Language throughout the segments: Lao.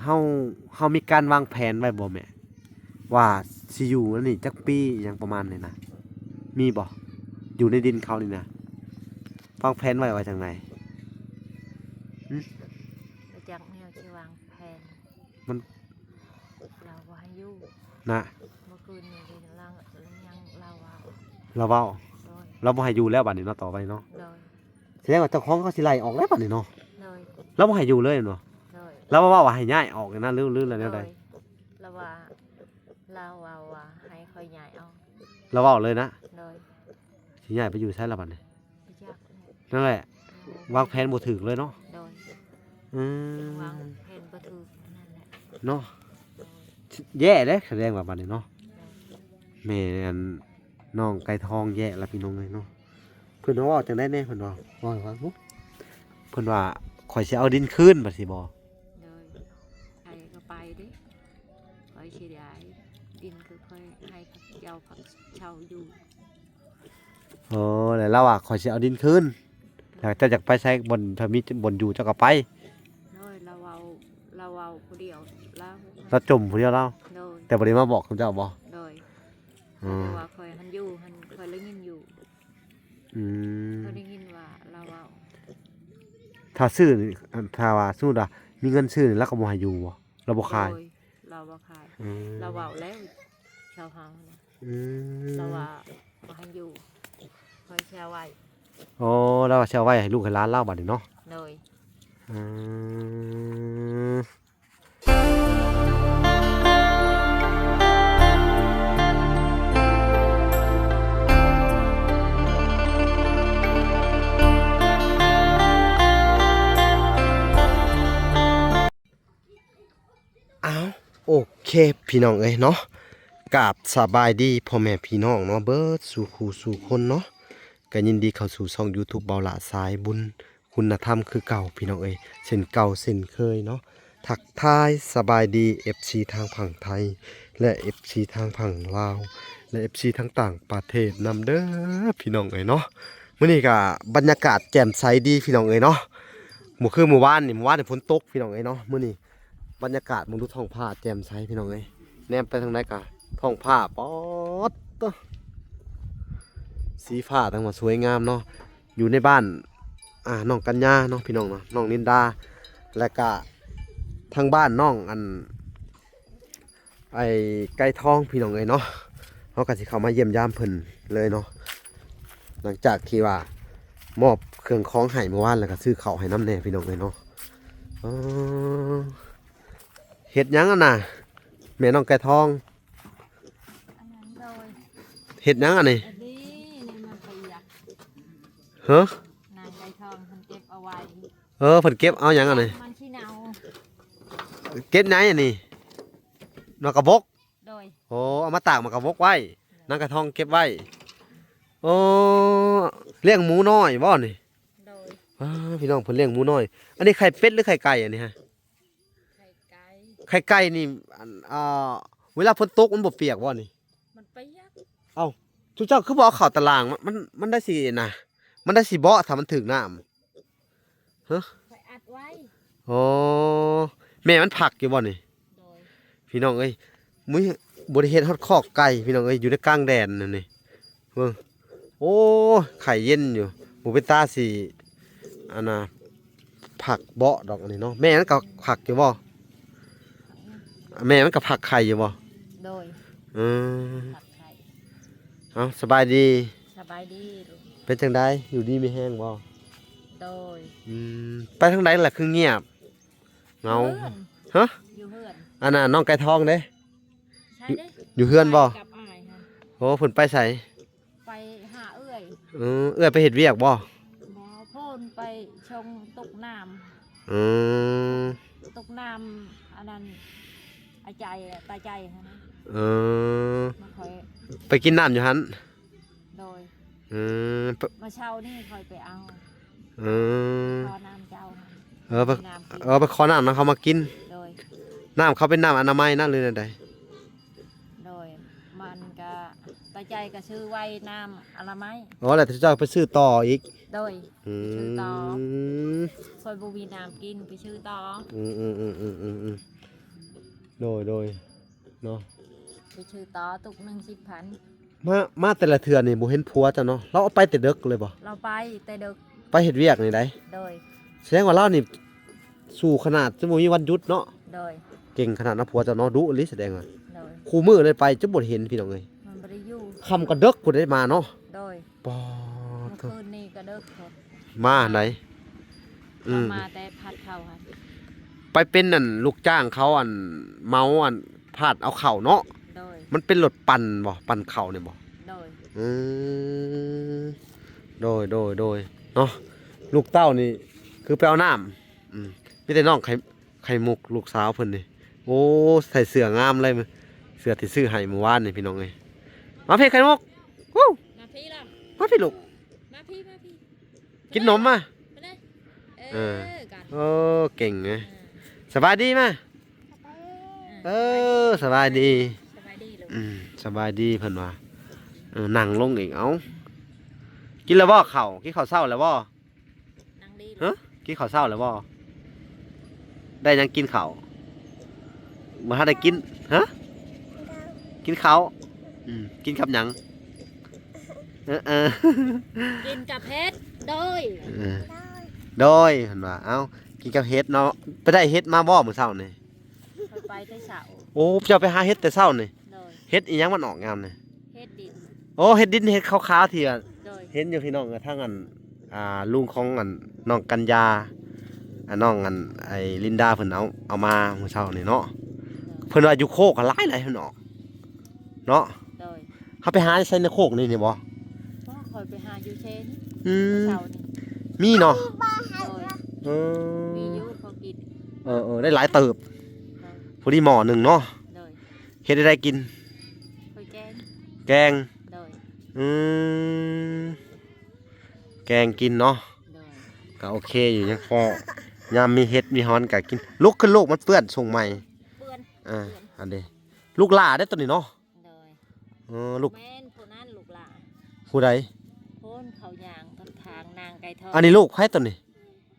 ເຮົາ ເຮົາມີການວາງແຜນໄວ້ບໍ່ແມ່ ວ່າຊິຢູ່ອັນນີ້ຈັກປີ ຫຍັງປະມານນີ້ນະ ມີບໍ່? ຢູ່ໃນດິນເຂົານີ້ນະ ວາງແຜນໄວ້ວ່າຈັ່ງໃດ? ຫຶ? ບໍ່ຈັກແນວຊິວາງແຜນ ມັນ ລາວບໍ່ໃຫ້ຢູ່ນະ ເມື່ອຄືນນີ້ລາວ ຍັງລາວເວົ້າ ລາວເວົ້າ ໂດຍ ລາວບໍ່ໃຫ້ຢູ່ແລ້ວບາດນີ້ເນາະ ຕໍ່ໄປເນາະ ໂດຍ ສະແດງວ່າເຈົ້າຂອງເຂົາຊິໄລ່ອອກແລ້ວບາດນີ້ເນາະ ໂດຍ ລາວບໍ່ໃຫ້ຢູ່ເລີຍແມ່ນບໍ່? ໂດຍ ລາວເວົ້າວ່າໃຫ້ຍ້າຍອອກນະ ຫຼື ຫຼືແນວໃດ? ໂດຍ ລາວວ່າ ລາວເວົ້າວ່າໃຫ້ຂ້ອຍຍ້າຍອອກ ລາວເວົ້າເລີຍນະ ໂດຍ ຊິຍ້າຍໄປຢູ່ໃສລະບາດນີ້? ບໍ່ຈັກ ນັ້ນແຫຼະ ໂດຍ ວາງແຜນບໍ່ຖືກເລີຍເນາະ ໂດຍ ອືມ ວາງແຜນບໍ່ຖືກນັ້ນແຫຼະເນາະ ໂດຍ ແຍ່ເດ້ ສະແດງວ່າບາດນີ້ເນາະ ໂດຍ ແມ່ອັນ ນ້ອງໄກ່ທອງແຍ່ລະພີ່ນ້ອງເອີຍເນາະ ເພິ່ນວ່າເວົ້າຈັ່ງໃດແດ່ ເພິ່ນວ່າ ເວົ້າໃຫ້ຟັງດູ ເພິ່ນວ່າ ຂ້ອຍຊິເອົາດິນຄືນ ວ່າຊີ້ບໍ? ໂດຍ ໃຜກໍໄປເດ້ ຂ້ອຍເສຍດາຍ ດິນຄືຂ້ອຍໃຫ້ເຂົາເຈົ້າພັກເຊົ່າຢູ່ ໂອ້ ແລ້ວລາວວ່າ ຂ້ອຍຊິເອົາດິນຄືນ ແລ້ວເຈົ້າຢາກໄປໃສ ບ່ອນ ຖ້າມີບ່ອນຢູ່ເຈົ້າກໍໄປ ໂດຍ ລາວເວົ້າ ລາວເວົ້າຜູ້ດຽວ ລາວ ລາວຈົ່ມຜູ້ດຽວລາວ ໂດຍ ແຕ່ບໍ່ໄດ້ມາບອກເຂົາເຈົ້າບໍ? ໂດຍ ອືມ ແຕ່ວ່າຂ້ອຍຫັ້ນຢູ່ຫັ້ນ ຂ້ອຍໄດ້ຍິນຢູ່ ອືມ ຂ້ອຍໄດ້ຍິນວ່າລາວເວົ້າ ຖ້າຊື້ ອັນ ຖ້າວ່າສົມມຸດວ່າມີເງິນຊື້ນີ້ ລາວກໍບໍ່ໃຫ້ຢູ່ບໍ? ລາວບໍ່ຂາຍ? ໂດຍ ລາວບໍ່ຂາຍ ອືມ ລາວເວົ້າແລ້ວ ຊາວເຮົານະ ອືມ ລາວວ່າບໍ່ໃຫ້ຢູ່ ຂ້ອຍຊິເອົາໄວ້ ໂອ້ ລາວວ່າຊິເອົາໄວ້ໃຫ້ລູກໃຫ້ຫຼານລາວບາດນີ້ເນາະ ໂດຍ ອືມ ອ້າວ ໂອເຄ ພີ່ນ້ອງເອີຍເນາະ ກາບສະບາຍດີພໍ່ແມ່ພີ່ນ້ອງເນາະ ເບິດສູ່ຄູ່ສູ່ຄົນເນາະ ກໍຍິນດີເຂົ້າສູ່ຊ່ອງຢູທູບ ເບົາຫຼ້າສາຍບຸນ ຄຸນນະທຳຄືເກົ່າພີ່ນ້ອງເອີຍ ເຊັ່ນເກົ່າເຊັ່ນເຄີຍເນາະ ທັກທາຍສະບາຍດີເອັຟຊີທາງຝັ່ງໄທ ແລະ ເອັຟຊີທາງຝັ່ງລາວ ແລະ ເອັຟຊີທາງຕ່າງປະເທດນຳເດີພີ່ນ້ອງເອີຍເນາະ ມື້ນີ້ກະບັນຍາກາດແຈ່ມໃສດີພີ່ນ້ອງເອີຍເນາະ ບໍ່ຄືມື້ວານນີ້ ມື້ວານນີ້ຝົນຕົກພີ່ນ້ອງເອີຍເນາະ ມື້ນີ້ບັນຍາກາດເບິ່ງດູ ທ້ອງຟ້າແຈ່ມໃສພີ່ນ້ອງເອີຍ ແນມໄປທາງໃດກະທ້ອງຟ້າ ປາດໂທ້ ສີຟ້າທັງວ່າສວຍງາມເນາະ ຢູ່ໃນບ້ານ ອ່າ ນ້ອງກັນຍາເນາະ ພີ່ນ້ອງເນາະ ນ້ອງນິນດາ ແລະກະທາງບ້ານນ້ອງ ອັນ ໄອ້ໄກ່ທອງ ພີ່ນ້ອງເອີຍເນາະ ເຮົາກໍຊິເຂົ້າມາຢ້ຽມຢາມເພິ່ນເລີຍເນາະ ຫຼັງຈາກທີ່ວ່າມອບເຄື່ອງຂອງໃຫ້ມື້ວານ ແລ້ວກໍຊື້ເຂົ້າໃຫ້ນຳແດ່ ພີ່ນ້ອງເອີຍເນາະ ເອີ ເຮັດຫຍັງຫັ້ນນະ ແມ່ນ້ອງໄກ່ທອງ? ອັນນັ້ນໂດຍ ເຮັດຫຍັງອັນນີ້? ອັນນີ້ ນີ້ມັນປຽກ ເຮີ? ນາງໄກ່ທອງເພິ່ນເກັບເອົາໄວ້ ເອີ ເພິ່ນເກັບເອົາຫຍັງອັນນີ້? ມັນຂີ້ເນົ່າ ເກັບໃນອັນນີ້ ໝາກກະບົກ ໂດຍ ໂອ້ ເອົາມາຕາກໝາກກະບົກໄວ້ ນາງໄກ່ທອງເກັບໄວ້ ໂອ້ ລ້ຽງໝູນ້ອຍບໍ່ນີ້? ໂດຍ ອ້າ ພີ່ນ້ອງ ເພິ່ນລ້ຽງໝູນ້ອຍ ອັນນີ້ໄຂ່ເປັດ ຫຼື ໄຂ່ໄກ່ອັນນີ້ຮະ? ໄຂ່ໄກ່ ໄຂ່ໄກ່ນີ້ ອັນ ອ່າ ເວລາຝົນຕົກມັນບໍ່ປຽກບໍ່ນີ້? ມັນປຽກ ເອົ້າ ຊຸມເຈົ້າຄືບໍ່ເອົາເຂົ້າຕະລາງ ມັນ ມັນ ມັນໄດ້ຊິນະ ມັນໄດ້ຊິເບາະ ຖ້າມັນຖືກນ້ຳ ຮະ? ຂ້ອຍອັດໄວ້ ໂອ້ ແມ່ມັນພັກຢູ່ບໍ່ນີ້? ໂດຍ ພີ່ນ້ອງເອີຍ ມື້ ບໍ່ໄດ້ເຮັດຮອດຄອກໄກ່ ພີ່ນ້ອງເອີຍ ຢູ່ໃນກາງແດດນັ້ນນີ້ ເບິ່ງ ໂອ້ຍ ໄຂ້ເຢັນຢູ່ ບໍ່ເປັນຕາຊິ ອັນນ່າ ພັກເບາະດອກອັນນີ້ເນາະ ແມ່ມັນກໍພັກຢູ່ບໍ່? ແມ່ມັນກໍພັກໄຂ່ຢູ່ບໍ່? ໂດຍ ເອີ ພັກໄຂ່ ເອົ້າ ສະບາຍດີ ສະບາຍດີ ເປັນຈັ່ງໃດ ຢູ່ດີມີແຮງບໍ່? ໂດຍ ອືມ ໄປທາງໃດລະຄືງຽບ ເຫງົາ ຢູ່ເຮືອນ ຮະ? ຢູ່ເຮືອນ ອັນນ່າ ນ້ອງໄກ່ທອງເດ້? ໃສເດ້? ຢູ່ເຮືອນບໍ່? ກັບອ້າຍຫັ້ນ ໂອ້ ເພິ່ນໄປໃສ? ໄປຫາເອື້ອຍ ເອີ ເອື້ອຍໄປເຮັດວຽກບໍ່? ບໍ່ ເພິ່ນໄປສົ່ງຕົກນ້ຳ ອືມ ຕົກນ້ຳ ອັນນັ້ນ ອາໄຈ ຕາໄຈຫັ້ນນະ ເອີ ມາຄ່ອຍ ໄປກິນນ້ຳຢູ່ຫັ້ນ? ໂດຍ ອືມ ມາເຊົ້ານີ້ຂ້ອຍໄປເອົາ ເອີ ຂໍນ້ຳເຈົ້າ ເອີ ໄປ ໄປນ້ຳກິນ ເອີ ໄປຂໍນ້ຳນຳເຂົາມາກິນ ໂດຍ ນ້ຳເຂົາເປັນນ້ຳອະນາໄມນະ ຫຼືແນວໃດ? ໂດຍ ມັນກະ ຕາໃຈກະຊື້ໄວ້ນ້ຳອະນາໄມ ອໍ ແລ້ວເຈົ້າໄປຊື້ຕໍ່ອີກ ໂດຍ ອືມ ຊື້ຕໍ່ ຂ້ອຍບໍ່ມີນ້ຳກິນ ໄປຊື້ຕໍ່ ອືມ ອືມ ອືມ ອືມ ອືມ ໂດຍ ໂດຍ ເນາະ ໄປຊື້ຕໍ່ຕຸກໜຶ່ງສິບພັນ. ມາ ມາແຕ່ລະເທື່ອນີ້ບໍ່ເຫັນຜົວເຈົ້າເນາະ ລາວອອກໄປແຕ່ເດິກເລີຍບໍ່? ລາວໄປແຕ່ເດິກ ໄປເຮັດວຽກນີ້ໃດ໋. ໂດຍ ສະແດງວ່າລາວນີ້ສູ້ຂະໜາດ ຈະບໍ່ມີວັນຢຸດເນາະ. ໂດຍ ເກັ່ງຂະໜາດນະຜົວເຈົ້າເນາະ ດຸອີ່ຫຼີສະແດງວ່າ. ໂດຍ ຄູ່ມື້ເລີຍໄປ ຈະບໍ່ເຫັນພີ່ນ້ອງເອີຍ ມັນບໍ່ໄດ້ຢູ່ ຄ່ຳກໍເດິກພຸ້ນໄດ໋ມາເນາະ. ໂດຍ ປາດ ມື້ຄືນນີ້ກໍເດິກພຸ້ນ ມາໃດ໋. ອືມ ມາແຕ່ພັດເຂົ້າຫັ້ນ ໄປເປັນອັນລູກຈ້າງເຂົາ ອັນເໝົາ ອັນພາດເອົາເຂົ້າເນາະ. ໂດຍ ມັນເປັນລົດປັ່ນບໍ່ ປັ່ນເຂົ້ານີ້ບໍ່? ໂດຍ ອືມ ໂດຍ ໂດຍ ໂດຍ ເນາະ ລູກເຕົ້ານີ້ຄືໄປເອົານ້ຳ. ອືມ ມີແຕ່ນ້ອງໄຂ່ ໄຂ່ມຸກ ລູກສາວເພິ່ນນີ້ ໂອ້ ໃສ່ເສື້ອງາມເລີຍ ເສື້ອທີ່ຊື້ໃຫ້ມື້ວານນີ້ພີ່ນ້ອງເອີຍ. ມາພີ້ໄຂ່ມຸກ ວູ້ ມາພີ້ລະ ມາພີ້ລູກ ມາພີ້ ມາພີ້ ກິນນົມມາ ມາເລີຍ ເອີ ເອີ ກັນ ໂອ້ ເກັ່ງເລີຍ. ເອີ ສະບາຍດີມາ ເອີ ສະບາຍດີ ສະບາຍດີລູກ ອືມ ສະບາຍດີເພິ່ນວ່າ. ເອີ ນັ່ງລົງອີກ ເອົ້າ ກິນແລ້ວບໍ່ເຂົ້າ ກິນເຂົ້າເຊົ້າແລ້ວບໍ່? ນັ່ງດີ ຮະ ກິນເຂົ້າເຊົ້າແລ້ວບໍ່? ໄດ້ຫຍັງກິນເຂົ້າ? ບໍ່ທັນໄດ້ກິນ ຮະ ກິນເຂົ້າ ອືມ ກິນກັບຫຍັງ? ເອີ ເອີ ກິນກັບເຫັດ ໂດຍ ເອີ ໂດຍ ເພິ່ນວ່າ. ເອົ້າ ກິນກັບເຫັດເນາະ ໄປໄດ້ເຫັດມາບໍ່ມື້ເຊົ້ານີ້? ຂ້ອຍໄປແຕ່ເຊົ້າ ໂອ້ ເຈົ້າໄປຫາເຫັດແຕ່ເຊົ້ານີ້? ໂດຍ ເຫັດອີ່ຫຍັງມັນອອກຍາມນີ້? ເຫັດດິນ ໂອ້ ເຫັດດິນ ເຫັດຂາວໆ ທີ່ວ່າ ໂດຍ ເຫັນຢູ່ພີ່ນ້ອງ ທາງອັນ ອ່າ ລຸງຂອງອັນນ້ອງກັນຍາ ອັນນ້ອງອັນໄອ້ລິນດາເພິ່ນເອົາ ເອົາມາມື້ເຊົ້ານີ້ເນາະ. ໂດຍ ເພິ່ນວ່າຢູ່ໂຄກກໍຫຼາຍໆ ເພິ່ນອອກເນາະ. ໂດຍ ເຮົາໄປຫາໃສ່ໃນໂຄກນີ້ ນີ້ບໍ່? ບໍ່ ຂ້ອຍໄປຫາຢູ່ເຊນີ້ ອືມ ເຊົ້ານີ້ ມີເນາະ. ໂດຍ ເອີ ມີຢູ່ພໍກິນ ເອີໆ ໄດ້ຫຼາຍເຕີບ ໂດຍ ພໍດີໝໍ້ໜຶ່ງເນາະ. ໂດຍ ເຮັດໃຫ້ໄດ້ກິນ ຂ້ອຍແກງ ແກງ ໂດຍ ອືມ ແກງກິນເນາະ. ໂດຍ ກໍໂອເຄຢູ່ ຍັງພໍຍາມມີເຫັດມີຫອນກໍກິນ. ລຸກຂຶ້ນລູກ ມັນເປື້ອນ ສົ່ງໃໝ່ ເປື້ອນ ອ່າ ເປື້ອນ ອັນນີ້ລູກຫຼ້າເດ້ຕົວນີ້ເນາະ. ໂດຍ ເອີ ລູກ ແມ່ນຜູ້ນັ້ນລູກຫຼ້າ ຜູ້ໃດ? ໂພນເຂົາຍ່າງທາງນາງໄກ່ທອງ. ອັນນີ້ລູກໃຜຕົວນີ້?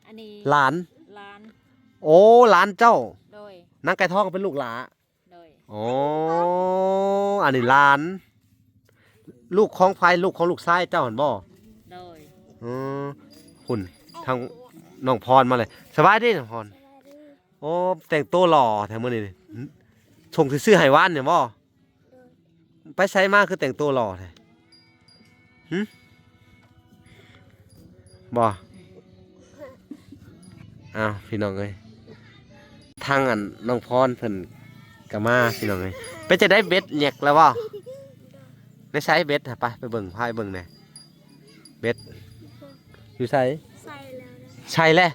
ອັນນີ້ຫຼານ ຫຼານ ໂອ້ ຫຼານເຈົ້າ. ໂດຍ ນາງໄກ່ທອງເປັນລູກຫຼ້າ. ໂດຍ ໂອ້ ອັນນີ້ຫຼານ ລູກຂອງໃຜ? ລູກຂອງລູກຊາຍເຈົ້າຫັ້ນບໍ່? ໂດຍ ເອີ ພຸ້ນ ທາງນ້ອງພອນມາເລີຍ. ສະບາຍດີນ້ອງພອນ. ໂອ້ ແຕ່ງໂຕຫຼໍ່ແທ້ມື້ນີ້ ສົ່ງທີ່ຊື້ໃຫ້ວານນີ້ບໍ່? ໂດຍ ໄປໃສມາຄືແຕ່ງໂຕຫຼໍ່ແທ້? ຫຶ ບໍ່? ອ້າວ ພີ່ນ້ອງເອີຍ ທາງອັນນ້ອງພອນເພິ່ນກໍມາ ພີ່ນ້ອງເອີຍ. ເປັນຈັ່ງໃດ ເບັດແຍກແລ້ວບໍ່? ໃນໃສເບັດ? ໄປ ໄປເບິ່ງ ພາໄປເບິ່ງແດ່. ເບັດຢູ່ໃສ? ໃສ່ແລ້ວ ໃສ່ແລ້ວ.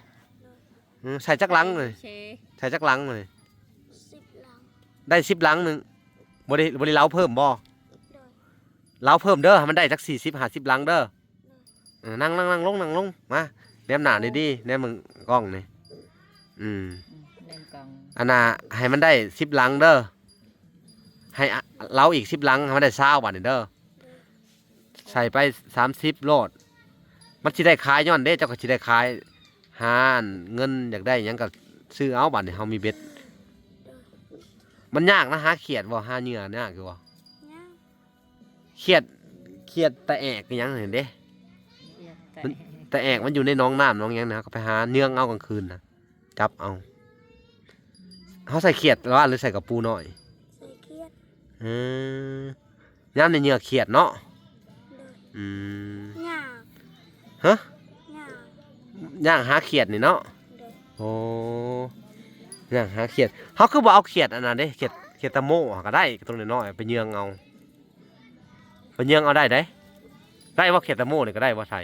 ອືມ ໃສ່ຈັກຫຼັງນີ້? ໃສ່ຈັກຫຼັງນີ້? ສິບຫຼັງ ໄດ້ສິບຫຼັງໜຶ່ງ. ບໍ່ໄດ້ ບໍ່ໄດ້ເຫຼົາເພີ່ມບໍ່? ໂດຍ ເຫຼົາເພີ່ມເດີ ໃຫ້ມັນໄດ້ຈັກສີ່ສິບຫ້າສິບຫຼັງເດີ. ໂດຍ ເອີ ນັ່ງ ນັ່ງ ນັ່ງລົງ ນັ່ງລົງ ມາ ແນມໜ້າດີໆ ແນມເບິ່ງກ້ອງນີ້. ອືມ ອືມ ແນມກ້ອງ ອັນນ່າ ໃຫ້ມັນໄດ້ສິບຫຼັງເດີ ໃຫ້ ອະ ເຫຼົາອີກສິບຫຼັງ ໃຫ້ມັນໄດ້ຊາວບາດນີ້ເດີ. ໂດຍ ໃສ່ໄປສາມສິບໂລດ ມັນຊິໄດ້ຂາຍ ຍ້ອນເດ້ ເຈົ້າກໍຊິໄດ້ຂາຍ ຫາອັນເງິນຢາກໄດ້ຫຍັງກໍຊື້ເອົາ. ບາດນີ້ເຮົາມີເບັດ ມັນຍາກນະ ຫາຂຽດບໍ່ ຫາເຫຍື່ອຍາກຢູ່ບໍ່? ຍາກ ຂຽດ ຂຽດຕາແອກອີ່ຫຍັງຫັ້ນເດ້ ຂຽດຕາແອກ ມັນ ຕາແອກມັນຢູ່ໃນໜອງນ້ຳໜອງຫຍັງນະ ເຮົາກໍໄປຫາເຫຍື່ອຍາກເອົາກາງຄືນນະ. ຈັບເອົາ ເຮົາໃສ່ຂຽດວ່າ ຫຼືໃສ່ກະປູນ້ອຍ? ໃສ່ຂຽດ ເອີ ຍາມໃນເຫຍື່ອຂຽດເນາະ. ໂດຍ ອືມ ຍາກ ຮະ ຍາກ ຍາກຫາຂຽດນີ້ເນາະ. ໂດຍ ໂອ້ ຍາກຫາຂຽດ ເຮົາຄືບໍ່ເອົາຂຽດອັນນັ້ນເດ້ ຂຽດ ຂຽດຕະໂມ້ກໍໄດ້ ຕົວນ້ອຍໆ ໄປເຫຍື່ອເອົາ ໄປເຫຍື່ອເອົາໄດ້ເດ້. ໄດ້ບໍ່ ຂຽດຕະໂມ້ນີ້ກໍໄດ້ບໍ່ ໄທ?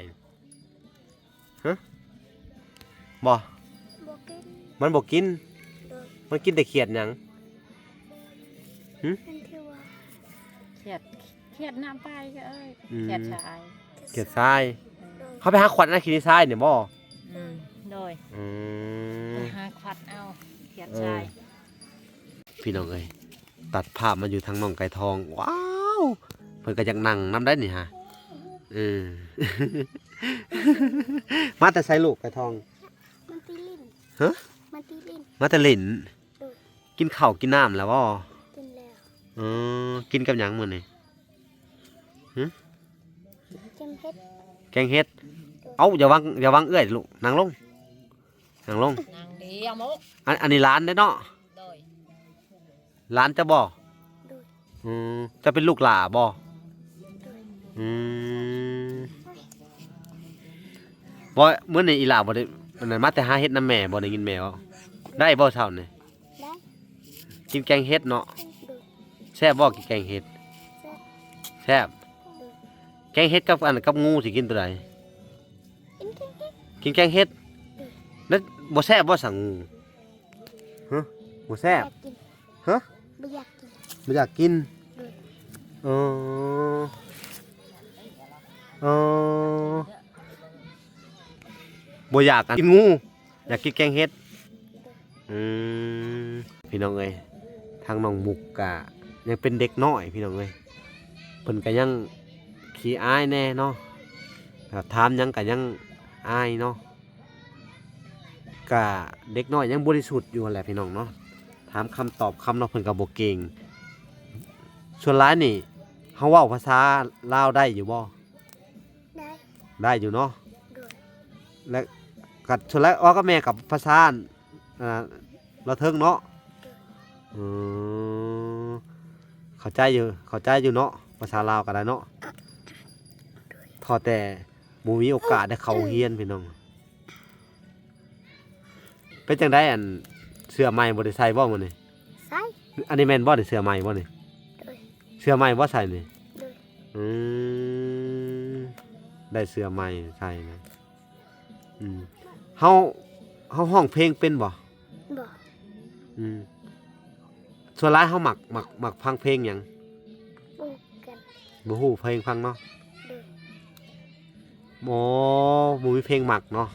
ຮະ ບໍ່ ບໍ່ກິນ ມັນບໍ່ກິນ. ໂດຍ ມັນກິນແຕ່ຂຽດຫຍັງ? ຫຶ ອັນທີ່ວ່າ ຂຽດ ຂຽດນ້ຳປາຍເອີຍ ອືມ ຂຽດຊາຍ ຂຽດຊາຍ. ໂດຍ ເຮົາໄປຫາຂວັດອັນນັ້ນ ຂີ້ນີ້ຊາຍນີ້ບໍ່? ອືມ ໂດຍ ອືມ ໄປຫາຂວັດເອົາຂຽດຊາຍ. ເອີ ພີ່ນ້ອງເອີຍ ຕັດພາບມາຢູ່ທາງນ້ອງໄກ່ທອງ. ວ້າວ ເພິ່ນກໍຢາກນັ່ງນຳໄດ໋ນີ້ຫາ. ເອີ ມາແຕ່ໃສລູກໄກ່ທອງ? ມາແຕ່ຫຼິ້ນ. ຮະ? ມາແຕ່ຫຼິ້ນ ມາແຕ່ຫຼິ້ນ. ໂດຍ ກິນເຂົ້າກິນນ້ຳແລ້ວບໍ່? ກິນແລ້ວ. ເອີ ກິນກັບຫຍັງມື້ນີ້? ຫຶ? ແກງເຫັດ. ແກງເຫັດ. ເອົ້າ ຢ່າວາງ ຢ່າວາງເອື້ອຍລູກ ນັ່ງລົງ ນັ່ງລົງ. ນັ່ງດີ ເອົາໝົກ. ອັນ ອັນນີ້ຫຼານເດ້ເນາະ? ໂດຍ. ຫຼານເຈົ້າບໍ່? ໂດຍ. ອືມ ເຈົ້າເປັນລູກຫຼ້າບໍ່? ໂດຍ. ອືມ ບໍ່ ມື້ນີ້ອີ່ຫຼ້າບໍ່ໄດ້ ອັນນັ້ນ ມາແຕ່ຫາເຫັດນຳແມ່ບໍ່? ໄດ້ຍິນແມ່ເວົ້າ ໄດ້ບໍ່ເຊົ້ານີ້? ໄດ້. ກິນແກງເຫັດເນາະ? ໂດຍ. ແຊບບໍ່ ກິນແກງເຫັດ? ແຊບ. ແຊບ. ໂດຍ. ແກງເຫັດກັບ ອັນ ກັບງູຊິກິນໂຕໃດ? ກິນແກງເຫັດ. ກິນແກງເຫັດ. ໂດຍ. ແລ້ວບໍ່ແຊບບໍ່ສະງູ? ຮະ ບໍ່ແຊບ. ບໍ່ຢາກກິນ. ຮະ ບໍ່ຢາກກິນ. ບໍ່ຢາກກິນ. ໂດຍ. ເອີ ເອີ ບໍ່ຢາກ ອັນ ກິນງູ ຢາກກິນແກງເຫັດ. ໂດຍ. ອືມ ພີ່ນ້ອງເອີຍ ທາງນ້ອງມຸກກະຍັງເປັນເດັກນ້ອຍ ພີ່ນ້ອງເອີຍ ເພິ່ນກະຍັງຂີ້ອາຍແດ່ເນາະ ຖາມຫຍັງກະຍັງອາຍເນາະ. ກະເດັກນ້ອຍຍັງບໍລິສຸດຢູ່ຫັ້ນແຫຼະພີ່ນ້ອງເນາະ ຖາມຄຳຕອບຄຳເນາະ ເພິ່ນກະບໍ່ເກັ່ງ. ສ່ວນຫຼາຍນີ້ເຮົາເວົ້າພາສາລາວໄດ້ຢູ່ບໍ່? ໄດ້. ໄດ້ຢູ່ເນາະ. ໂດຍ. ແລະ ກະສ່ວນຫຼາຍເວົ້າກັບແມ່ກັບພາສາ ອ່າ ລາວເທິງເນາະ. ໂດຍ. ເອີ ເຂົ້າໃຈຢູ່ ເຂົ້າໃຈຢູ່ເນາະ ພາສາລາວກະໄດ້ເນາະ. ໂດຍ. ຂໍແຕ່ ບໍ່ມີໂອກາດໄດ້ເຂົ້າໂຮງຮຽນພີ່ນ້ອງ. ເປັນຈັ່ງໃດ ອັນ ເສື້ອໃໝ່ບໍ່ໄດ້ໃສ່ບໍ່ມື້ນີ້? ໃສ່. ອັນນີ້ແມ່ນບໍ່ນີ້ ເສື້ອໃໝ່ບໍ່ນີ້? ໂດຍ. ເສື້ອໃໝ່ບໍ່ໃສ່ນີ້? ໂດຍ. ອືມ ໄດ້ເສື້ອໃໝ່ໃສ່ນະ. ອືມ ເຮົາ ເຮົາຮ້ອງເພງເປັນບໍ່? ບໍ່. ອືມ ສ່ວນຫຼາຍເຮົາມັກ ມັກ ມັກຟັງເພງຫຍັງ? ບໍ່ຮູ້ຄືກັນ. ບໍ່ຮູ້ເພງຟັງເນາະ. ໂດຍ. ໂອ້ ບໍ່ມີເພງມັກເນາະ. ໂດຍ.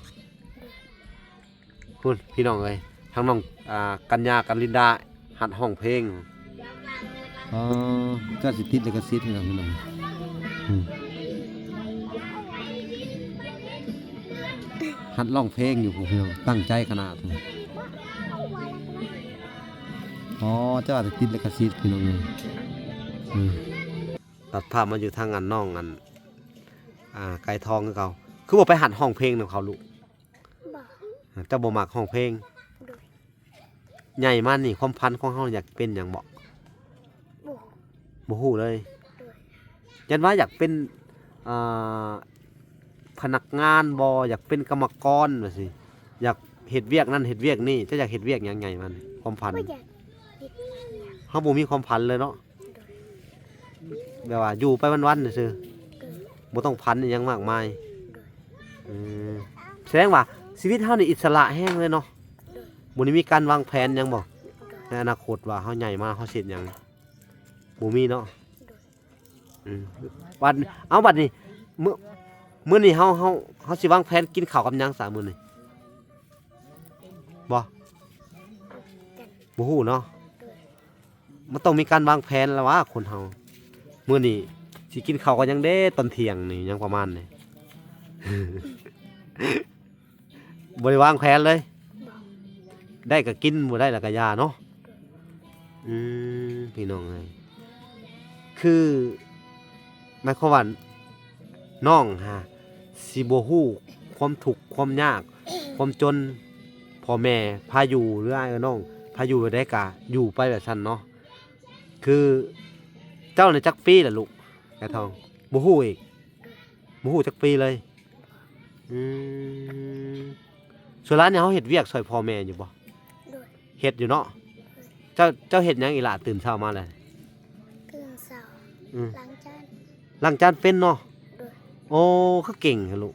ພຸ້ນ ພີ່ນ້ອງເອີຍ ທາງນ້ອງ ອ່າ ກັນຍາກັນລິນດາ ຫັດຮ້ອງເພງ. ອໍ ກໍຊິຕິດລິຂະສິດນີ້ລະພີ່ນ້ອງ. ອືມ ຫັດຮ້ອງເພງຢູ່ພຸ້ນພີ່ນ້ອງ ຕັ້ງໃຈຂະໜາດ. ອໍ ເຈົ້າອາດຈະຕິດລິຂະສິດພີ່ນ້ອງເອີຍ. ອືມ ຕັດພາບມາຢູ່ທາງອັນນ້ອງອັນ ອ່າ ໄກ່ທອງຄືເກົ່າ. ຄືບໍ່ໄປຫັດຮ້ອງເພງນຳເຂົາລູກ? ບໍ່. ເຈົ້າບໍ່ມັກຮ້ອງເພງ? ໂດຍ. ໃຫຍ່ມານີ້ຄວາມຝັນຂອງເຮົາຢາກເປັນຫຍັງບໍ່? ບໍ່. ບໍ່ຮູ້ເລີຍ? ໂດຍ. ຢ້ານວ່າຢາກເປັນ ອ່າ ພະນັກງານບໍ່? ຢາກເປັນກຳມະກອນວ່າຊີ້? ຢາກເຮັດວຽກນັ້ນເຮັດວຽກນີ້? ເຈົ້າຢາກເຮັດວຽກຫຍັງໃຫຍ່ມານີ້ ຄວາມຝັນ? ບໍ່ຢາກເຮັດຫຍັງ. ເຮົາບໍ່ມີຄວາມຝັນເລີຍເນາະ? ແບບວ່າຢູ່ໄປວັນໆຊື່ໆ ບໍ່ຕ້ອງຝັນອີ່ຫຍັງມາກມາຍ. ເອີ ສະແດງວ່າຊີວິດເຮົານີ້ອິດສະຫຼະແຮງເລີຍເນາະ. ບໍ່ໄດ້ມີການວາງແຜນຫຍັງບໍ່ ໃນອະນາຄົດວ່າເຮົາໃຫຍ່ມາເຮົາຊິເຮັດຫຍັງ? ບໍ່ມີເນາະ. ອືມ ບັດ ເອົາ ບັດນີ້ ມື້ ມື້ນີ້ເຮົາ ເຮົາ ເຮົາຊິວາງແຜນກິນເຂົ້າກັບຫຍັງຊະມື້ນີ້? ບໍ່ ບໍ່ຮູ້ເນາະ. ມັນຕ້ອງມີການວາງແຜນລະຫວາ ຄົນເຮົາ ມື້ນີ້ຊິກິນເຂົ້າກັບຫຍັງເດ ຕອນທ່ຽງນີ້ ຫຍັງປະມານນີ້. ບໍ່ໄດ້ວາງແຜນເລີຍ? ບໍ່. ໄດ້ກະກິນ ບໍ່ໄດ້ລະກະຢ່າເນາະ. ອືມ ພີ່ນ້ອງເອີຍ ຄືໝາຍຄວາມວ່າ ນ້ອງຫາຊິບໍ່ຮູ້ຄວາມທຸກຄວາມຍາກ ຄວາມຈົນ ພໍ່ແມ່ພາຢູ່ ຫຼືອ້າຍເອີນ້ອງພາຢູ່ແບບໃດກະຢູ່ໄປແບບຊັ້ນເນາະ. ຄືເຈົ້ານີ້ຈັກປີລະລູກ ໄກ່ທອງ? ບໍ່ຮູ້ອີກ ບໍ່ຮູ້ຈັກປີເລີຍ. ອືມ ສ່ວນຫຼາຍນີ້ເຮົາເຮັດວຽກຊ່ອຍພໍ່ແມ່ຢູ່ບໍ່? ໂດຍ. ເຮັດຢູ່ເນາະ. ໂດຍ. ເຈົ້າ ເຈົ້າເຮັດຫຍັງອີ່ຫຼ້າ ຕື່ນເຊົ້າມາແລ້ວ? ຕື່ນເຊົ້າ ອືມ ລ້າງຈານ. ລ້າງຈານເປັນເນາະ? ໂດຍ. ໂອ້ ຄືເກັ່ງແທ້ລູກ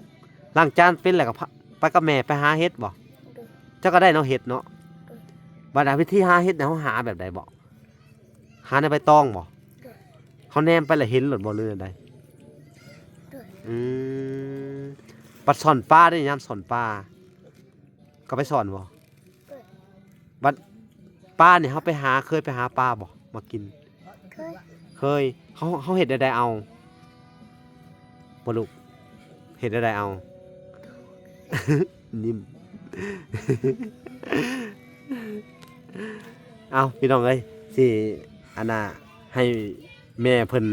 ລ້າງຈານເປັນແລ້ວກໍ ພາ ໄປກັບແມ່ໄປຫາເຫັດບໍ່? ໂດຍ. ເຈົ້າກໍໄດ້ເນາະເຫັດເນາະ? ໂດຍ. ບັດ ອາ ວິທີຫາເຫັດນີ້ເຮົາຫາແບບໃດບໍ? ຫາໃນໃບຕອງບໍ? ໂດຍ. ເຮົາແນມໄປແລ້ວເຫັນໂລດບໍ ຫຼືແນວໃດ? ໂດຍ. ອືມ ບັດຊ່ອນປາເດ້ ຍາມຊ່ອນປາ ກໍໄປຊ່ອນບໍ? ໂດຍ. ບັດປານີ້ເຮົາໄປຫາ ເຄີຍໄປຫາປາບໍ່ ມາກິນ? ເຄີຍ. ເຄີຍ. ເຮົາ ເຮົາເຮັດແນວໃດເອົາ? ບໍ່ລູກ ເຮັດແນວໃດເອົາ? ຍິ້ມ. ເອົາ ພີ່ນ້ອງເອີຍ ຊິ ອັນນ່າ ໃຫ້ແມ່ເພິ່ນ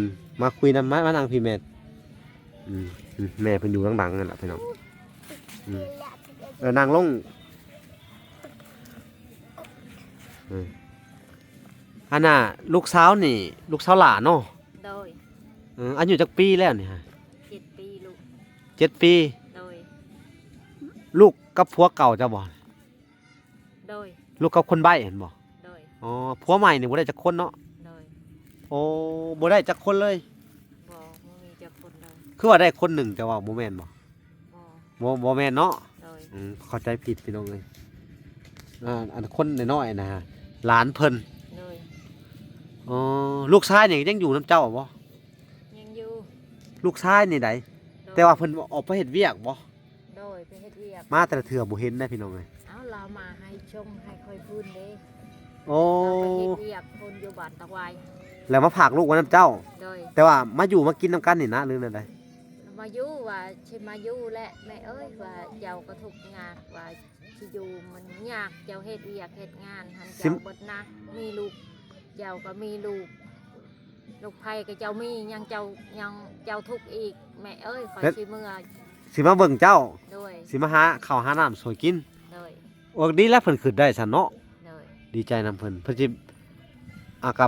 ມາຄຸຍນຳ ມາ ມານັ່ງພີ້ແມ່. ອືມ ອືມ ແມ່ເພິ່ນຢູ່ຫຼັງໆນັ້ນລະພີ່ນ້ອງ. ອືມ ເອີ ນັ່ງລົງ. ເອີ ອັນນ່າ ລູກສາວນີ້ ລູກສາວຫຼ້າເນາະ? ໂດຍ. ເອີ ອາຍຸຈັກປີແລ້ວນີ້ຮະ? ເຈັດປີລູກ. ເຈັດປີ? ໂດຍ. ລູກກັບຜົວເກົ່າເຈົ້າບໍ່? ໂດຍ. ລູກກັບຄົນໃບ້ຫັ້ນບໍ່? ໂດຍ. ອໍ ຜົວໃໝ່ນີ້ບໍ່ໄດ້ຈັກຄົນເນາະ? ໂດຍ. ໂອ້ ບໍ່ໄດ້ຈັກຄົນເລີຍ? ບໍ່ ບໍ່ມີຈັກຄົນເລີຍ. ຄືວ່າໄດ້ຄົນໜຶ່ງ ແຕ່ວ່າບໍ່ແມ່ນບໍ່? ບໍ່ ບໍ່ ບໍ່ແມ່ນເນາະ? ໂດຍ. ອືມ ເຂົ້າໃຈຜິດພີ່ນ້ອງເອີຍ. ອ່າ ອັນຄົນນ້ອຍໆນະ ຫຼານເພິ່ນ. ໂດຍ. ອໍ ລູກຊາຍນີ້ຍັງຢູ່ນຳເຈົ້າບໍ່? ຍັງຢູ່. ລູກຊາຍນີ້ໃດ? ໂດຍ. ແຕ່ວ່າເພິ່ນອອກໄປເຮັດວຽກບໍ່? ໂດຍ ໄປເຮັດວຽກ. ມາແຕ່ລະເທື່ອບໍ່ເຫັນໄດ໋ພີ່ນ້ອງເອີຍ. ເອົ້າ ລາວມາໃຫ້ຊົງໃຫ້ຂ້ອຍພື້ນເດ້. ໂອ້ ລາວໄປເຮັດວຽກພຸ້ນຢູ່ບ້ານຕາກວາຍ ແລ້ວມາຝາກລູກໄວ້ນຳເຈົ້າ. ໂດຍ. ແຕ່ວ່າມາຢູ່ມາກິນນຳກັນນີ້ນະ ຫຼືແນວໃດ? ມາຢູ່ ວ່າຊິມາຢູ່ແຫຼະແມ່ເອີຍ ວ່າເຈົ້າກໍທຸກຍາກ ວ່າຊິຢູ່ມັນຍາກ ເຈົ້າເຮັດວຽກເຮັດງານຫັ້ນ ຊິ ເຈົ້າເບິດນະ ມີລູກ ເຈົ້າກໍມີລູກ ລູກໃຜກໍເຈົ້າມີ ຍັງເຈົ້າ ຍັງເຈົ້າທຸກອີກ ແມ່ເອີຍ ຂ້ອຍ ແມ່ ຊິເມືອ ຊິມາເບິ່ງເຈົ້າ. ໂດຍ. ຊິມາຫາເຂົ້າຫານ້ຳຊ່ວຍກິນ. ໂດຍ. ໂອ້ ດີແລ້ວເພິ່ນຄິດໄດ້ຊັ້ນເນາະ. ໂດຍ. ດີໃຈນຳເພິ່ນ ເພິ່ນຊິ ອາ ກະ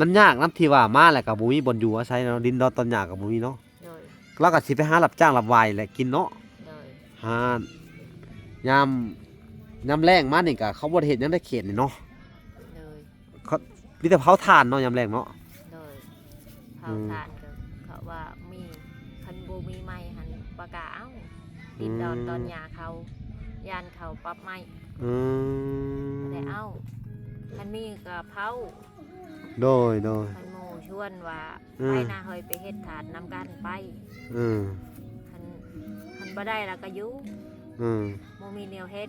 ມັນຍາກນຳທີ່ວ່າມາແລ້ວກໍບໍ່ມີບ່ອນຢູ່ອາໄສເນາະ ດິນດອນຕອນຫຍ້າກໍບໍ່ມີເນາະ. ໂດຍ. ລາວກໍຊິໄປຫາຮັບຈ້າງຮັບວາຍແຫຼະກິນເນາະ. ໂດຍ. ຫາ ຍາມ ຍາມແລ້ງມານີ້ກໍເຂົາບໍ່ໄດ້ເຮັດຫຍັງໃນເຂດນີ້ເນາະ. ໂດຍ. ເຂົາ ມີແຕ່ເຜົາຖ່ານເນາະ ຍາມແລ້ງເນາະ. ໂດຍ. ເຜົາ ອືມ ຖ່ານກໍເຂົາວ່າມີ ຄັນບໍ່ມີໄມ້ຫັ້ນບໍ່ກ້າເອົາ ອືມ ດິນດອນຕອນຫຍ້າເຂົາ ຢ້ານເຂົາປັບໄມ້. ອືມ ບໍ່ໄດ້ເອົາ ຄັນມີກໍເຜົາ. ໂດຍ ໂດຍ. ຄັນໝູ່ຊວນວ່າ ອືມ ໄປນະ ເຮີຍ ໄປເຮັດຖ່ານນຳກັນໄປ. ອືມ ຄັນ ຄັນບໍ່ໄດ້ລະກໍຢູ່. ອືມ ບໍ່ມີແນວເຮັດ